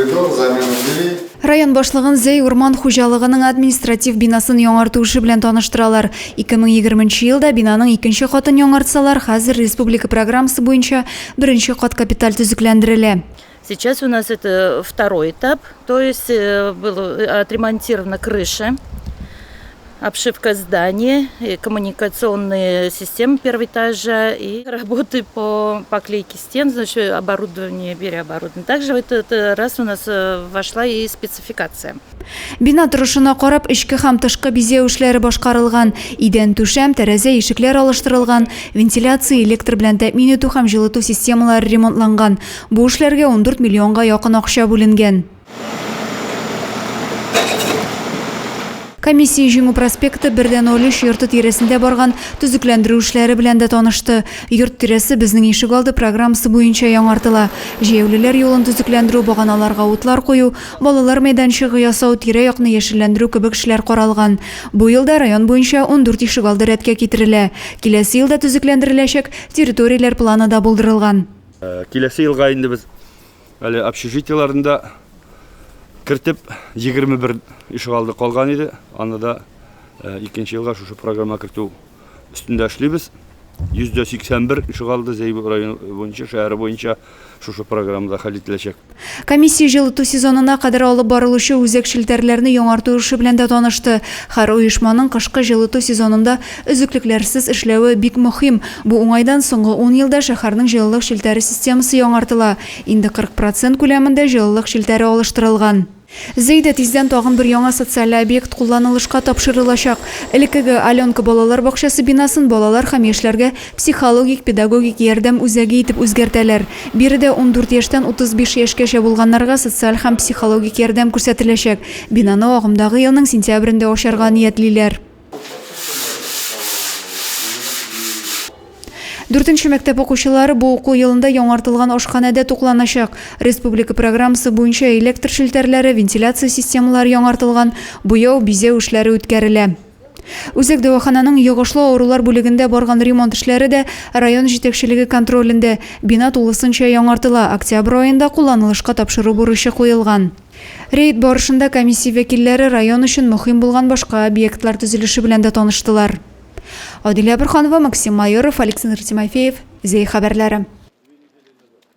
коридор, замена дверей. Район башлыгын Зәй урман хуҗалыгының административ бинасын яңарту эше белән таныштыралар. 2020 нче елда бинаның икенче катын яңартсалар, хәзер республика программасы буенча беренче кат капиталь төзекләндерелә. Сейчас у нас это второй этап, то есть э, была э, отремонтирована крыша, обшивка здания, коммуникационные системы первого этажа и работы по поклейке стен, значит, оборудование, переоборудование. Также в этот раз у нас э, вошла и спецификация. Бина торышына карап, эчке һәм тышкы бизәү эшләре башкарылган. Идән, түшәм, тәрәзә, ишекләр алыштырылган, вентиляция, электр белән тәэмин итү һәм җылыту системалары ремонтланган. Бу эшләргә 14 миллионга якын акча бүленгән. Комиссия Җиңү проспекты 1,03 йорты тирәсендә барган төзекләндерү эшләре белән дә танышты. Йорт тирәсе Безнең ишегалды программасы буенча яңартыла. Җәяүлеләр юлын төзекләндерү, баганаларга утлар кую, Балалар мәйданчыгы ясау, тирә-якны яшелләндерү кебек эшләр каралган. Бу елда район буенча 14 ишегалды рәткә китерелә. Киләсе елда төзекләндереләчәк территорияләр планы да булдырылган. Киләсе елга инде без әле общежитиеләрне дә кертеп, 21 ишегалды калган иде. Аны да икенче елга шушы программа кертү өстендә эшлибез. 181 ишегалды Зәй районы буенча, шәһәре буенча шушы программада хәл ителәчәк. Комиссия җылыту сезонына кадәр алып барылучы үзәк челтәрләрне яңарту эше белән дә танышты. Һәр оешманың кышкы җылыту сезонында өзеклекләрсез эшләве бик мөһим. Бу уңайдан соңгы ун елда шәһәрнең җылылык челтәре системасы яңартыла. Инде 40 процент күләмендә җылылык челтәре алыштырылган. Зәйдә тиздән тагын бер яңа социаль объект кулланылышка тапшырылачак. Элеккеге Аленка балалар бакчасы бинасын балалар һәм яшьләргә психологик-педагогик ярдәм үзәге итеп үзгәртәләр. Биредә 14 яшьтән 35 яшькәчә булганнарга социаль һәм психологик ярдәм күрсәтеләчәк. Бинаны агымдагы елның сентябрендә ачарга ниятлиләр. Дүртенче мәктәп укучылары бу уку елында яңартылган ашханәдә тукланачак. Республика программасы буенча электр челтәрләре, вентиляция системалары яңартылган, буяу, бизәү эшләре үткәрелә. Үзәк дәвахананың йогышлы авырулар бүлегендә барган ремонт эшләре дә район җитәкчелеге контролендә. Бина тулысынча яңартыла, октябрь аенда кулланылышка тапшыру бурычы куелган. Рейд барышында комиссия вәкилләре район өчен мөһим булган башка объектлар төзелеше белән дә таныштылар. Адилә Борһанова, Максим Майоров, Александр Тимофеев, Зәй хәбәрләре.